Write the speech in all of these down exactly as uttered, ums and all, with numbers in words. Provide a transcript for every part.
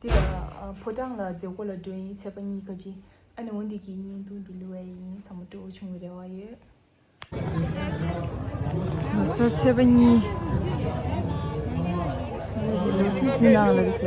ཕོ་བྲང་ལ་མཛད་སྒོ་ལ་འགྲོ་ཡིན། ཚེས་པ་གཉིས་ཀ་ཅིག་ཨ་ནི་འོ་འདི་གི་བརྙན་ཐུང་འདི་ལུས་པ་ཡིན། ཚང་མ་སྤྲོ་བོ་བྱུང་བའི་རེ་བ་ཡོད། ལོ་གསར་ཚེས་པ་གཉིས། ལོ་ཚིགས་ཟིན་ནང་ལ་རེད་ཤག་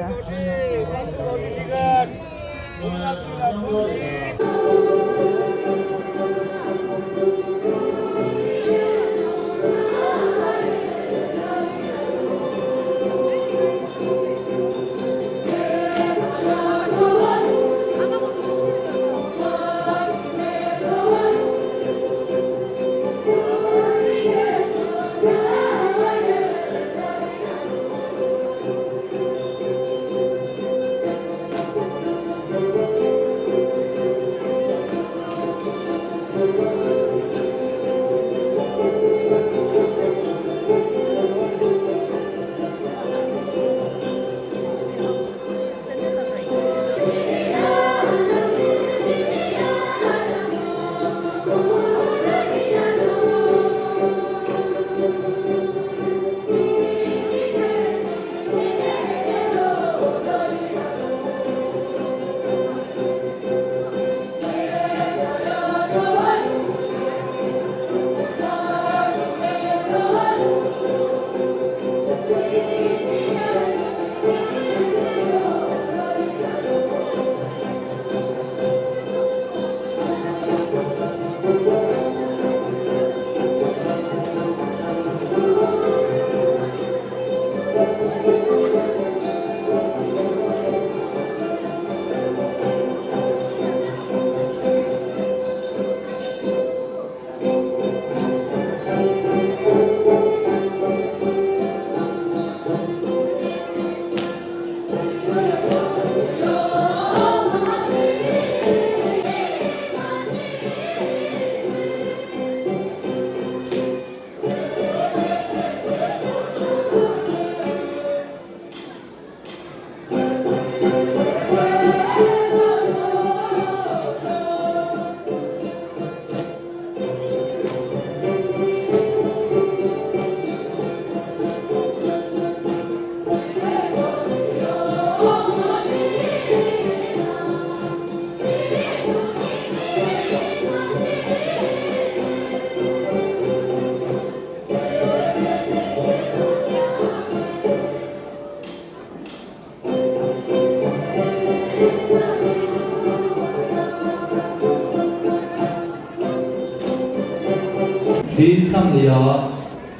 དེའི་མཚམས་ལ་ཡ།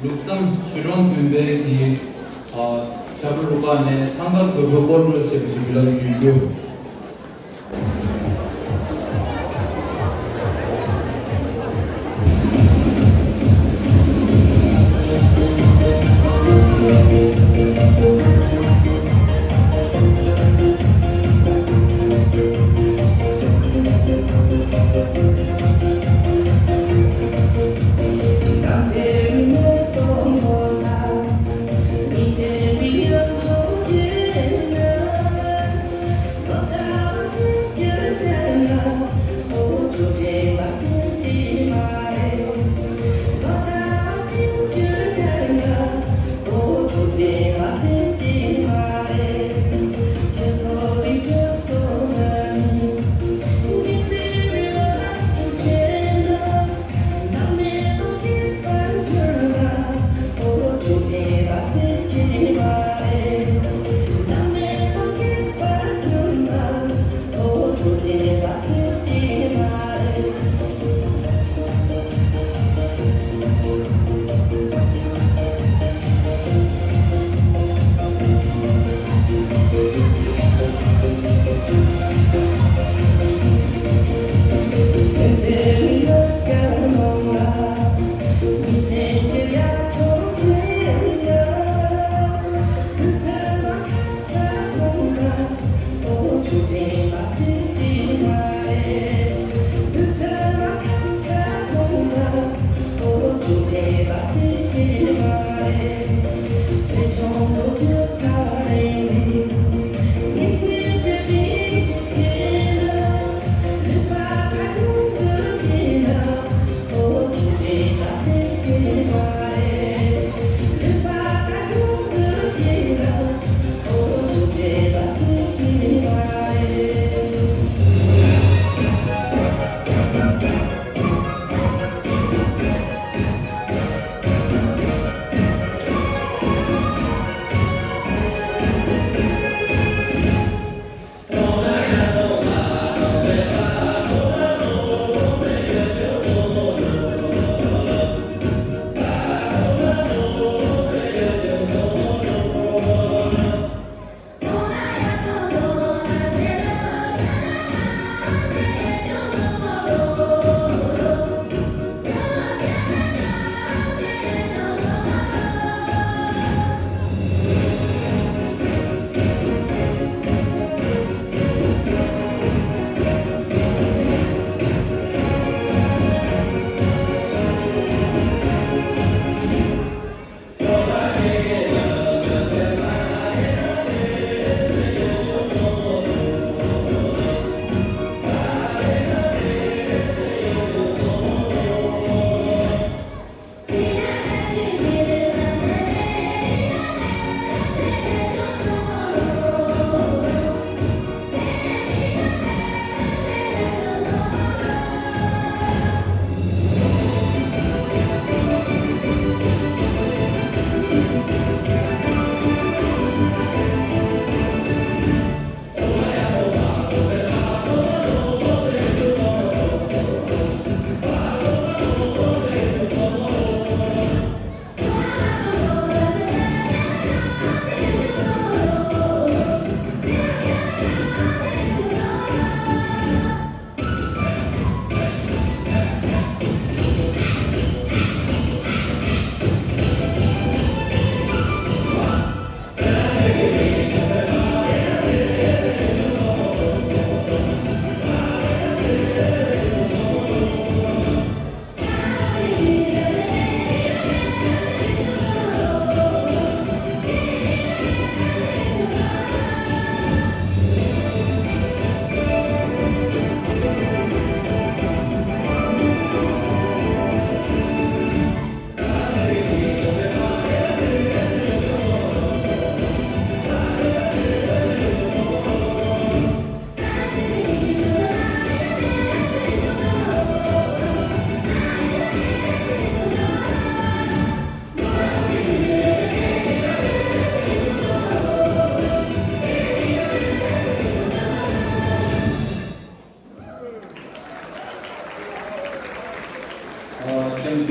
ལུགས་བཟང་ཆོས་གྲོང་བདུན་པའི་གི་ཨ་ཤར་པ་རུ་ཁག་ནས་ཐང་དཀར་གོས་པོ་སྐོར་བྲོ་ཞེས་པའི་བརྒྱུད་ལམ་བརྒྱུད་རྒྱུ།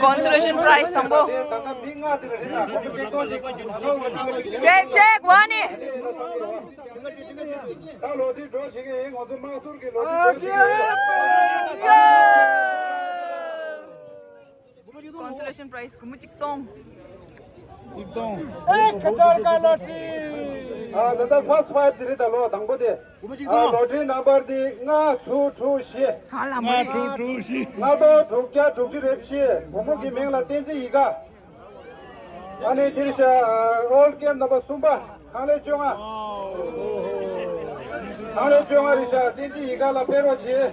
Consolation prize དང་པོ། Shake, shake, one. Consolation prize སྒོར་མོ་གཅིག་སྟོང་། གཅིག་སྟོང་། ཨ་ད་ལྟ་first five དེ་རེད། ད་ལོ་དང་པོ་དེ། ཨ་ལོ་ཊི་རི་ནམ་བར་དེ་ལྔ་དྲུག་དྲུག་བཞི། ལྔ་དྲུག་དྲུག་བཞི། ལྔ་སྟོང་དྲུག་བརྒྱ་དྲུག་ཅུ་རེ་བཞི། བུ་མོ་གི་མིང་ལ་བསྟན་འཛིན་ཡིད་དགའ། ཨ་ནི་འདིར་ཤ་ཨོལ་ཀེམ་ནམ་བར་གསུམ་པ། ཁང་ལས་བཅོ་ལྔ། ཁང་ལས་བཅོ་ལྔ་རེད་ཤག་བསྟན་འཛིན་ཡིད་དགའ་ལ་ཕེབས་རོགས་བྱེད།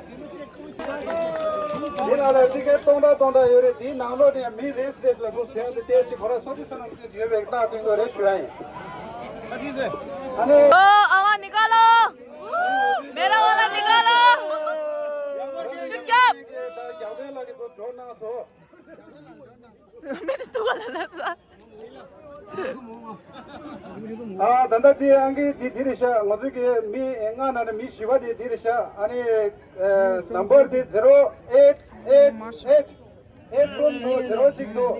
འདི་ནང་ལ་ཊི་ཀེ་ཊི་སྟོང་ཕྲག་སྟོང་ཕྲག་ཡོད་རེད། དེའི་ནང་ལོགས་ནས་མི་རེས་རེས་ལ་འདུག་དེ་ཡང་དེ་ལྟས་ཤིག་ཁོ་ར་སོ་སོ་སོ་ནང་ཡོད་པའི་རྟགས་སྟོན་དགོས་རེད་ཞུ་ཡ་ཡིན། ཨ་ནི། ཨོ་ཨ་མ་ནི་ཀ་ལོ། མེ་ར་བ་ལ་ནི་ཀ་ལོ། ཤུགས་རྒྱབ། རྒྱག་རེས་ལ་གི་འདུག་འགྲོ་གནང་སོ། མེ་ཏི་ཏུ་ག་ལ་ལ་ས། ཨ་ད་ལྟ་དེ་ཨང་ཀི་དེ་དེ་རེད་ཤག་ང་ཚོ་གི་མི་ལྔ་ནང་ནས་མི་བཞི་པ་དེ་དེ་རེད་ཤག་ཨ་ནི་ནམ་བར་དེ་zero eight eight eight eight གསུམ་འདུག zero གཅིག་འདུག་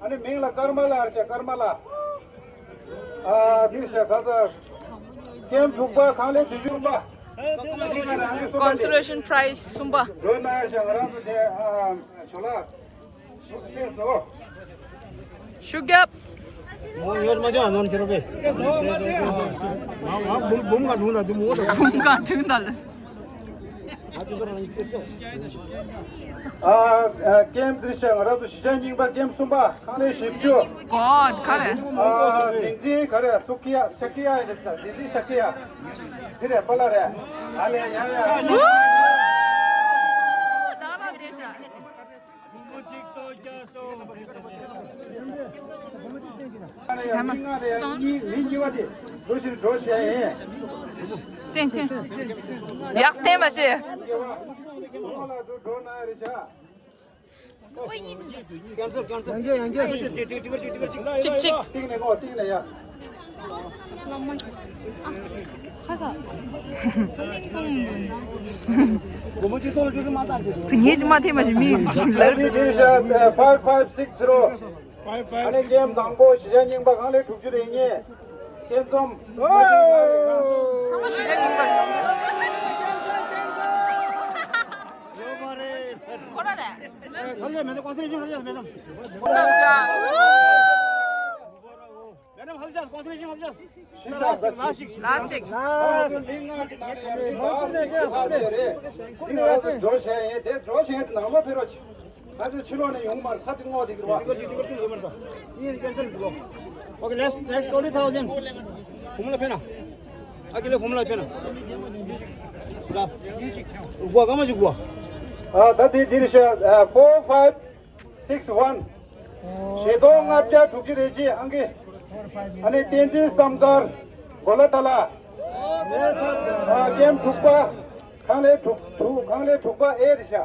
ཨ་ནི་མིང་ལ་ཀར་མ་ལ་རེད་ཤག་ཀར་མ་ལ། ཨ་དེ་རེད་ཤག་ག་ས་ཀེམ་དྲུག་པ་ཁང་ལས་བདུན་ཅུ་པ། Consolation prize གསུམ་པ། འགྲོ་ན་ཤག་ང་རང་ཚོ་དེ་ཨ་ཞོ་ལགས། ཤུགས་རྒྱབ། མོ་ཡོད་མ་ཅང་ནོན་ཁྱེར་བས། ང་ང་འབུམ་འབུམ་ག་དྲུང་ད་དུ་མོ་ད། འབུམ་ག་དྲུང་ད་ལ། ཨ་ཨ་ཀེམ་འདི་བཤད། ང་རང་ཚོ་གཞིས་ཆགས་རྙིང་པ་ཀེམ་གསུམ་པ། ཁང་ལས་བཞི་བཅུ། གོ་ག་རེ། ཨ་བདེན་ཚིག་ག་རེ། སུ་ཀི་ཡ་ཤ་ཀི་ཡ་ཡིན་ས། བདེན་ཚིག་ཤ་ཀི་ཡ། འདི་རེད་པ་ལ་རེད། ཨ་ལས་ཡ་ཡ། ད་ར་བདེ་ཤ། ཅི་ཧ་མ། མི་གཉིས་མི་གཉིས་པ་དེ་འགྲོ་ཞིག་འགྲོ་བྱས་ཡིན། ཅན་ཅན། ཡག་བསྟན་མ་བྱེད། ཁོ་ལ་འགྲོ་འགྲོ་ན་རེ་བྱ། ཡང་གི་ཡང་གི། གཅིག་གཅིག་གཏིང་ནས་ངོ་གཏིང་ནས་ཡ། ཁ་ས། ཁུ་ཉེ་ཅི་མ་ཐེ་མ་ཞིག་མི་ལར། Five five six zero. ཨ་ནི་ཀེམ་དང་པོ་གཞིས་ཆགས་རྙིང་པ་ཁང་ལས་དྲུག་ཅུ་རེ་གཉིས། ཀེམ་ཚོམ། ཚང་མ་གཞིས་ཆགས་རྙིང་པ། ཁོ་ར་རེད། ཁ་ལས་མེད་ན་ཀོན་སི་ཊི་རེ་ཤན་ཁ་ལས་མེད་ན། ཁོ་ར་རེད། Madam, ཧ་ཅང་ཀོན་སི་ཊི་རེ་ཤན་ཧ་ཅང་ཤིག་ཤིག་ལ་ཤིག་ལ་ཤིག་ལ་ཤིག་ལ་ཤིག་ལ་ཤིག་འགྲོ་བྱས་ཡིན་དེ། འགྲོ་བྱས་ཡིན་དེ་ནང་ལོགས་ཕེབས་རོགས་བྱེད། ང་ཚོ་ཕྱི་ལོགས་ནས་ཡོང་མར་ཁ་ཏི་ངོ་དེ་གི་རོ། Okay, next, next twenty thousand. ཕུང་ལ་ཕེབས་ན། ཨ་ཀི་ལེ་ཕུང་ལ་ཕེབས་ན། ལ། གོ་ག་མ་ཞིག་གོ། ཨ་ད་དེ་དེ་རེད་ཤག་ཨ་four five six one. བཞི་སྟོང་ལྔ་བརྒྱ་དྲུག་ཅུ་རེ་གཅིག་ཨང་ཀི། ཨ་ནི་བསྟན་འཛིན་བསམ་དཀར། གོ་ལ་ཐ་ལ། ཨ་ཀེམ་དྲུག་པ། ཁང་ལས་དྲུག་དྲུག་ཁང་ལས་དྲུག་པ་ཨེ་རེད་ཤག་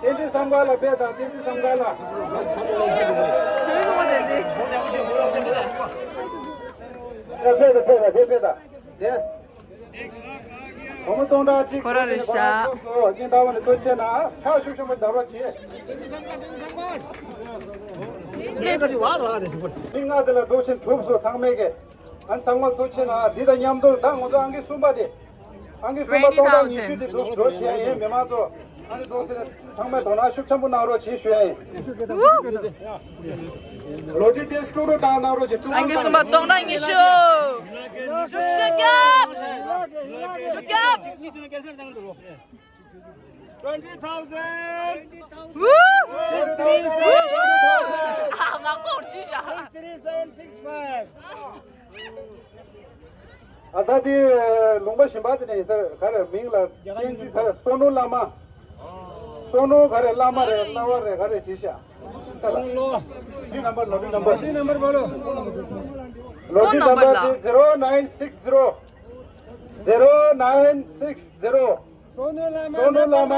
བསྟན་འཛིན་བསམ་དཀར་ལ་ཕེབས་དང་། བསྟན་འཛིན་བསམ་དཀར་ལ། ཕེབས་དང་ཕེབས་དང་དེ་ཕེབས་དང་དེ། སྒོར་མོ་སྟོང་ཕྲག་གཅིག་ཁོ་ར་རེད་ཤག་སྙིང་ཐག་པ་ནས་ཐུགས་རྗེ་ཆེ་གནང་། ཕྱག་ཤུགས་ཆེན་པོ་བརྡབ་རོགས་བྱེད། མི་ལྔ་དེ་ལ་འདུག་ཕྱིན་གྲུབ་སོང་། ཚང་མས་ཀྱི་ཨ་ཚང་མར་ཐུགས་རྗེ་ཆེ་གནང་། འདི་དང་མཉམ་དུ་ད་ང་ཚོ་ཨང་ཀི་གསུམ་པ་དེ། ཨང་ཀི་གསུམ་པ་སྟོང་ཕྲག་ཉི་ཤུ་དེ་འདུག་འགྲོ་བྱེད་ཡ་ཡིན། མི་མང་ཚོ་ཨ་ནི་འདུག་ཟེར་ནས་ཚང་མས་དོ་སྣང་ཤུགས་ཆེན་པོ་གནང་རོགས་བྱེད་ཞུ་ཡ་ཡིན། ལོ་ཊི་དེ་དཀྲུག་དཀྲུག་བཏང་གནང་རོགས་བྱེད། ཨང་ཀི་གསུམ་པ་སྟོང་ཕྲག་ཉི་ཤུ། ཤུགས་ཤུགས་རྒྱབ། ཤུགས་རྒྱབ། Twenty thousand. ཝུ། Six three seven. ཨ་མ་ཀོར་ཅི་ཤ། Six three seven six five. ཨ་ད་དེ་ལུང་པ་གཞན་པ་དེ་ནས་ཡིན་ས་རེད། ག་རེ་མིང་ལ་བསྟན་འཛིན་ག་རེ། བསོད་ནོར་བླ་མ། བསོད་ནོར་ག་རེ་བླ་མ་རེད། བླ་བ་རེད། ག་རེ་བྱེད་ཤག་ལོ། ལོ་ཊི་ནམ་བར། ལོ་ཊི་ནམ་བར། ལོ་ཊི་ནམ་བར་ལོ། ལོ་ཊི་ནམ་བར་དེ་zero nine six zero. Zero nine six zero. བསོད་ནོར་བླ་མ། བསོད་ནོར་བླ་མ།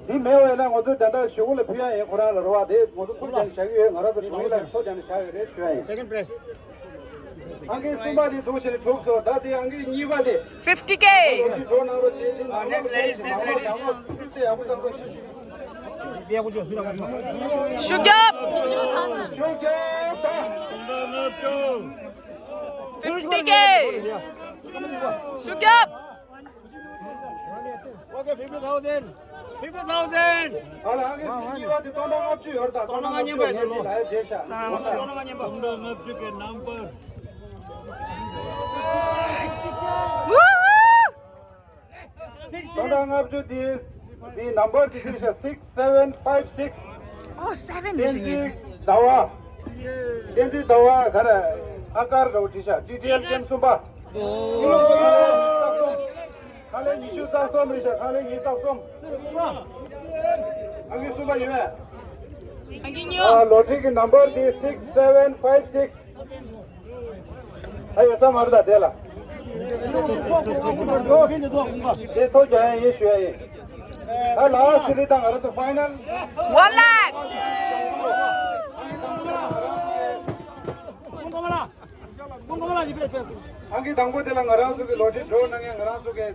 འདི་མེད་པ་ཡིན་ན་ང་ཚོ་ད་ལྟ་གཞུག་ལ་ཕུལ་ཡ་ཡིན། ཁོ་རང་ལ་རོ་བ་དེ་ང་ཚོ་ཐོ་རྒྱག་ནས་བཞག་གི་ཡོད། ང་རང་ཚོ་གཞུག་ལ་ཐོ་རྒྱག་ནས་བཞག་ཡོད་རེད་ཞུ་ཡ་ཡིན། Second prize. ཨང་ཀི་གསུམ་པ་དེ་འདུག་ཕྱིན་གྲུབ་སོང་། ད་དེ་ཨང་ཀི་གཉིས་པ་དེ། Fifty K. ལོ་ཊི་ཌྲོ་གནང་རོགས་བྱེད། དེ་ནང་ལོ་ཊི་ཌྲོ་གནང་རོགས་བྱེད། ཡག་པོ་བཏང་རོགས་བྱེད། ཤུགས་རྒྱབ། ཤུགས་རྒྱབ་དང་། Fifty K. ཤུགས་རྒྱབ། Okay, fifty thousand. Fifty thousand. ཨ་ལ་ཨང་ཀི་གཉིས་པ་དེ་སྟོང་ཕྲག་ལྔ་བཅུ་ཡོད་རེད། ད་སྟོང་ཕྲག་ལྔ་བཅུ་ཡོད་རེད། ལ་ཡ་བྱས་ཤག་སྟོང་ཕྲག་ལྔ་བཅུ་ཡོད་རེད། སྟོང་ཕྲག་ལྔ་བཅུ་གི་ནམ་བར། སྟོང་ཕྲག་ལྔ་བཅུ་དེ་དེའི་ནམ་བར་དེ་དེ་ཤག six seven five six. Oh, seven. བསྟན་འཛིན་ཟླ་བ། བསྟན་འཛིན་ཟླ་བ་ག་རེ། ཨ་ཀར་རོ་བྲིས་ཤག་ཊི་ཊི་ཨེལ་ཀེམ་གསུམ་པ། ཁ་ལས་ཉི་ཤུ་རྩ་གསུམ་རེད་ཤག་ཁ་ལས་ཉི་ཤུ་རྩ་གསུམ། ཨང་ཀི་གསུམ་པ་ཡིན་པས། ཨང་ཀི་གཉིས། ཨ་ལོ་ཊི་རི་གི་ནམ་བར་དེ་six seven five six. ཨ་ཡོད་ས་མ་རེད་ད་དེ་ལ། དེ་ཐོ་རྒྱག་ཡ་ཡིན་ཞུ་ཡ་ཡིན། ད་ལ་སི་ལི་དང་ང་རང་ཚོ་ཕའི་ནལ། One lakh. ཨང་ཀི་དང་པོ་དེ་ལ་ང་རང་ཚོ་གི་ལོ་ཊི་རི་ཌྲོ་གནང་མཁན་ང་རང་ཚོ་གི།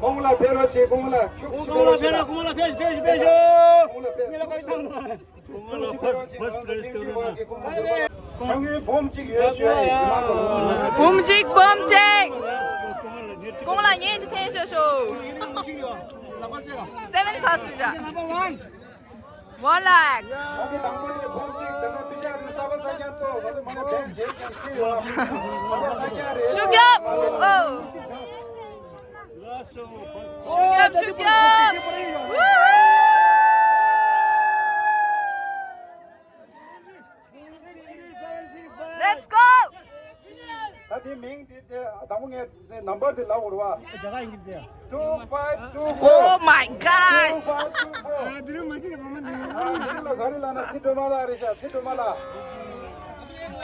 གོང་ལ་ཕེབས་རོགས་བྱེད། གོང་ལ་ཤུགས་ཆེ། གོང་ལ་ཕེབས་རོགས། གོང་ལ་ཕེབས་ཕེབས་ཕེབས་ཤོག་གོང་ལ་ཕེབས། ངེད་ལ་བཀའ་བཏང་དང་། གོང་ལ་first, first prize སྟེར་རོགས་གནང་། ཆང་བུམ་གཅིག་ཡོད་ཞུ་ཡ་ཡིན། བུམ་གཅིག་བུམ་གཅིག་གོང་ལ་ངེད་ཀྱི་འཐེན་ཤོག་ཤོག Seven ཚ་སུ་བཞག One lakh. ཤུགས་རྒྱབ། ཨོ། ཤུགས་རྒྱབ། ཤུགས་རྒྱབ། Let's go! ད་དེ་མིང་དེ་དེ་དང་པོ་ངས་དེ་ནམ་བར་དེ་ལབ་དགོས་རེད་བ། Two five two four. Oh my gosh! Two five two four. ཨ་དེ་རིང་མ་ཅིག་གི་མ་མ་ནི། ཨ་དེ་རིང་ལ་ག་རེ་ལབ་ན་ཚེ་སྒྲོལ་མ་ལགས་རེད་ཤག་ཚེ་སྒྲོལ་མ་ལགས།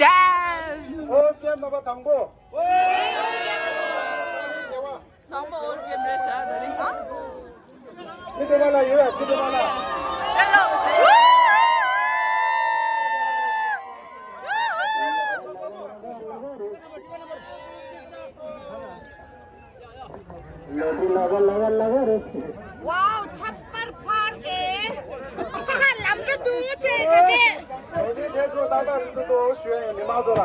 Damn! ཨོ་ཀེ་ནམ་བར་དང་པོ། ཚང་མ་ཨོ་ཀེ་རེད་ཤག་ད་རིང་ཨ། ཚེ་སྒྲོལ་མ་ལགས་ཡོད་ཡ། ཚེ་སྒྲོལ་མ་ལགས། Wow, ཁྱད་པར་འཕགས་ཏེ། ལམ་འགྲོ་འདུག་ཅེས་ཞེས། དེ་ཚོ་ཏག་ཏག་རིང་དུ་ཞུ་ཡ་ཡིན། མི་མང་ཚོ་ལ།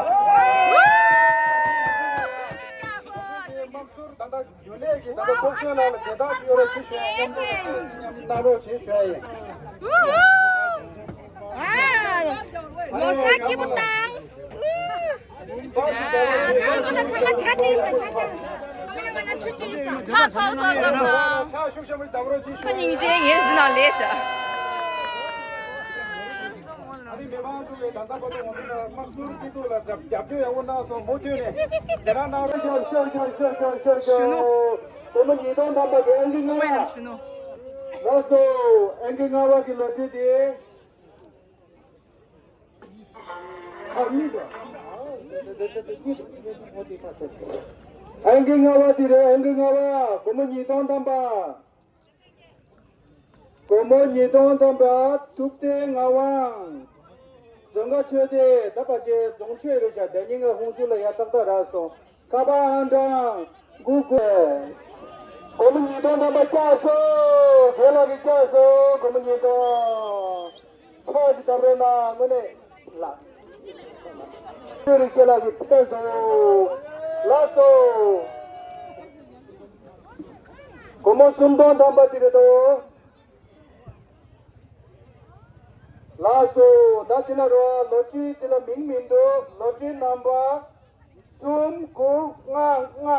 དམངས་གཙོར་ད་ལྟ་རྒྱུན་ལས་ཀྱི་ད་ལྟ་ཚོགས་གཞོན་ལགས་ལ་མཛད་རྟགས་ཡོད་རེད་ཅེས་ཞུ་ཡ་ཡིན། མཉམ་དུ་མཉམ་གནང་རོགས་ཅེས་ཞུ་ཡ་ཡིན། ཨ། ལོ་གསར་སྐྱིད་པོ་བཏང་། ཨ། ང་ཚོ་ལ་ཚང་མ་ཇ་སྟེར་ས། ཇ་ཇ། ཁྱེད་རང་ང་ལ་ཇ་སྟེར་ས། ཇ་ཚ་ཚ་བཏང་ན། ཁ་སྙིང་རྗེ། ངའི་གཟི་ནང་ལས་ཤ། ཨ་ནི་མི་མང་ཚོ་ལས་ད་ལྟ་བར་དུ་ང་ཚོ་ལ་དམངས་གཙོའི་སྐྱིད་སྡུག་ལ་རྒྱབ་སྐྱོར་ཡག་པོ་གནང་སོང་། མུ་མཐུད་ནས་དེ་རང་གནང་རོགས། ཤོར་ཤོར་ཤོར་ཤོར་ཤོར་ཤོར་ཤོར་ཤོར། སྒོར་མོ་ཉིས་སྟོང་ཐམ་པ་གི་ཨང་ཀི་ལྔ་པ། ལགས་སོ། ཨང་ཀི་ལྔ་པ་གི་ལོ་ཊི་དེ། ཨང་ཀི་ལྔ་པ་དེ་རེད། ཨང་ཀི་ལྔ་པ། སྒོར་མོ་ཉིས་སྟོང་ཐམ་པ། སྒོར་མོ་ཉིས་སྟོང་ཐམ་པ། ཐུབ་བསྟན་ངག་དབང་། རྫོང་དཀར་ཆོས་སྡེ། ད་ཕལ་ཆེར་རྫོང་ཆོས་རེད་ཤག་དེ་གཉིས་ཀ་ཧུན་སུར་ལ་ཡར་ཏག་ཏག་རག་སོང་། ཁ་པར་ཨང་གྲངས་དགུ་དགུ། སྒོར་མོ་ཉིས་སྟོང་ཐམ་པ་བཀྱགས་སོང་། རྒན་ལགས་ཀྱིས་བཀྱགས་སོང་། སྒོར་མོ་ཉིས་སྟོང་། ཕྱག་ཅིག་བརྡབ་རོགས་གནང་། དངོས་གནས་ལ། ཆོས་རིག་ཅན་ལགས་ཀྱིས་ཕེབས་སོང་། ལགས་སོ། སྒོར་མོ་སུམ་སྟོང་ཐམ་པ་དེ་རེད་དོ། ལགས་སོ། ད་དེ་ལ་རོ། ལོ་ཊི་དེ་ལ་མིང་མི་འདུག་ལོ་ཊི་ནམ་བར་གསུམ་དགུ་ལྔ་ལྔ།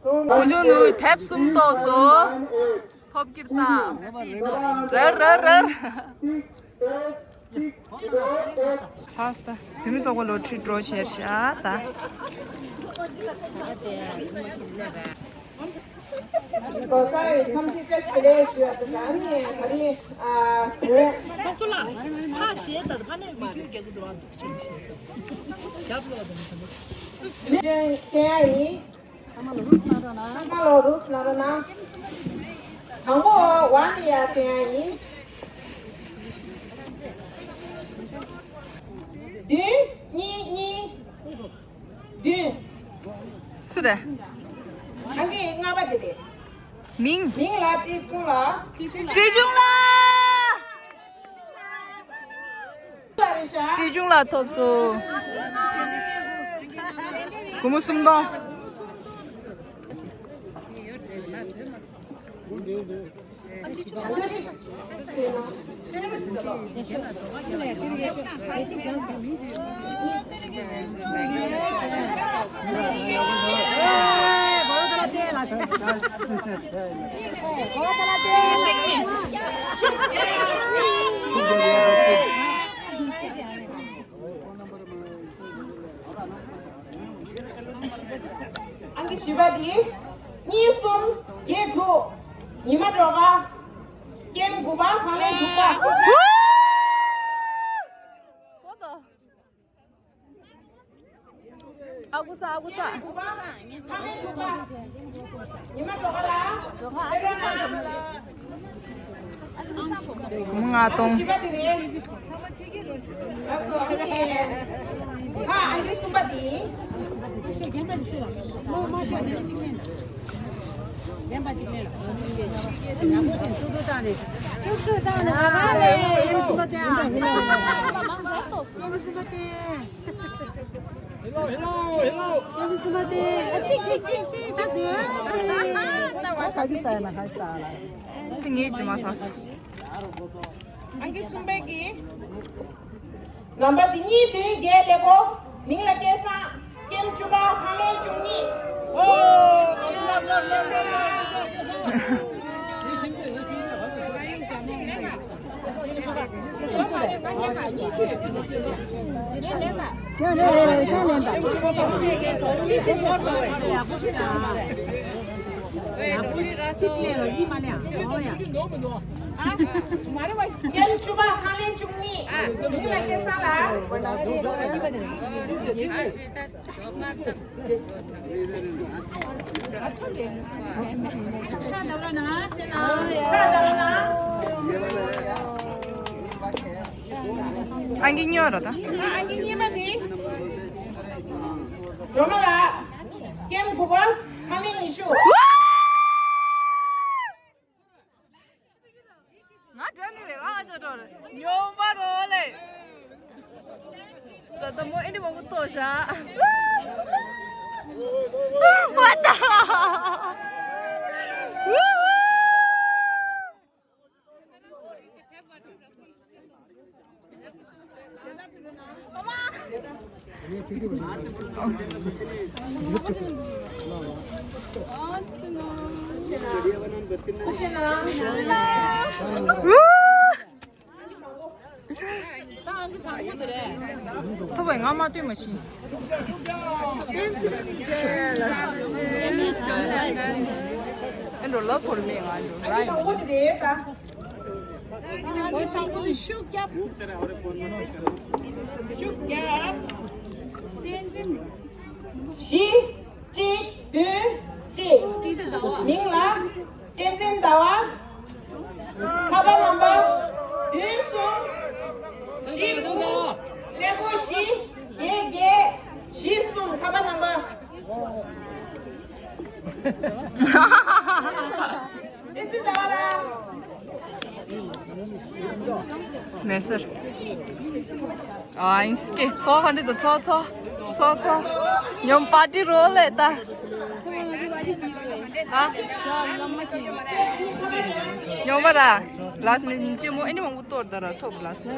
གསུམ། ཨོ་ཇོ་ནུ་དེབ་གསུམ་ཏོག་སོ། ཐོབ་ཀྱིར་ཏང་། རར་རར་རར། ཚར་སོང་། བོད་མི་ཚོགས་པ་ལོ་ཊི་ཌྲོ་བྱས་ཤག་ད། ལོ་གསར་ཡི་འཚམས་འདྲི་བཀྲ་ཤིས་བདེ་ལེགས་ཞུ་ཡ་ཟེར། ཨ་ནི་ད་རིང་ཨ་བོད། ཚོགས་གཙོ་ལགས། ཕ་ཞེས་ད་ཕ་ནས་མི་རྒྱུད་རྒྱག་གི་འདུག་ཨ་འདུག་ཞེས་ཞེས་རྒྱབ་ལོག་དང་། ལེན་བསྟན་ཡ་ཡིན། ཚང་མ་ལ་རུས་གནང་རོགས་གནང་། ཚང་མ་ལ་རུས་གནང་རོགས་གནང་། དང་པོ་ཝན་ལ་ཡ་བསྟན་ཡ་ཡིན། བདུན་གཉིས་གཉིས། བདུན། སུ་རེད། ཨང་ཀི་ལྔ་པ་དེ་རེད། མིང་། མིང་ལ་བཀྲས་ཆུང་ལགས། བཀྲས་ཆུང་ལགས། བཀྲས་ཆུང་ལགས་ཐོབ་སོང་། སྒོར་མོ་སུམ་སྟོང་། ཨང་ཀི་བཞི་པ་དེ། གཉིས་གསུམ་བརྒྱད་དྲུག་ཉི་མ་སྒྲོལ་དཀར། ཀེམ་དགུ་པ། ཁང་ལས་དྲུག་པ། ཨ་ཁུ་ས། ཨ་ཁུ་ས། ཉི་མ་སྒྲོལ་དཀར་ལགས། ལྔ་སྟོང་། ཨ་ཨང་ཀི་གསུམ་པ་དེ། ཨང་ཀི་གསུམ་པའི་གི། ནམ་བར་དེ་གཉིས་བདུན་བརྒྱད་ཀླད་ཀོར། མིང་ལ་སྐལ་བཟང་། ཀེམ་བཅུ་པ། ཁང་ལས་བཅུ་གཉིས། ཨོ། ཀེམ་བཅུ་པ་ཧང་ལེན་བཅུ་གཉིས། མིང་ལ་སྐལ་བཟང་ལགས། ཕྱག་འདར་ལ་ན། ཕྱག་འདར་ལ་ན། ཨང་ཀི་གཉིས་པ་ར་ད། ཨང་ཀི་གཉིས་པ་དེ། སྒྲོལ་མ་ལགས། ཀེམ་དགུ་པ་ཧང་ལེན་ཉི་ཤུ། ང་འདྲ་ནི་རེད། ང་ཨ་ཅག་འགྲོ་རེད། ཉོན་པ་རོ་ལེ། ད་ད་མོ་ཨེ་འདྲ་མང་པོ་ལྟོས་ཤག What the ཐོབ་པའི་ང་མ་ལྟོས་མ་ཤི། ཨེ་འགྲོ་ལ་འཁོར་མེད། ང་འགྲོ་ར་ཡིན། ཤུགས་རྒྱབ། ཤུགས་རྒྱབ། བསྟན་འཛིན། བཞི། གཅིག་བདུན་གཅིག་མིང་ལ་བསྟན་འཛིན་ཟླ་བ། ཁ་པར་ནམ་བར་བདུན་གསུམ་བཞི་དགུ། ཀླད་ཀོར་བཞི་བརྒྱད་བརྒྱད་བཞི་གསུམ། ཁ་པར་ནམ་བར། བསྟན་འཛིན་ཟླ་བ་ལགས། མེད་ཟེར། ཨ་ཡིན་སྐད་ཚོ་ཧ་འདྲི་དང་ཚོ་ཚོ་ཚོ་ཚོ། ཉོན་པ་འདྲི་རོ་ལེ་ད། ཨ། ཉོན་པ་ར། ལགས་ནི་ཉིན་གཅིག་མོ་ཨེ་འདྲ་མང་པོ་གཏོར་ད་ར་ཐོབ་ལགས་ནི།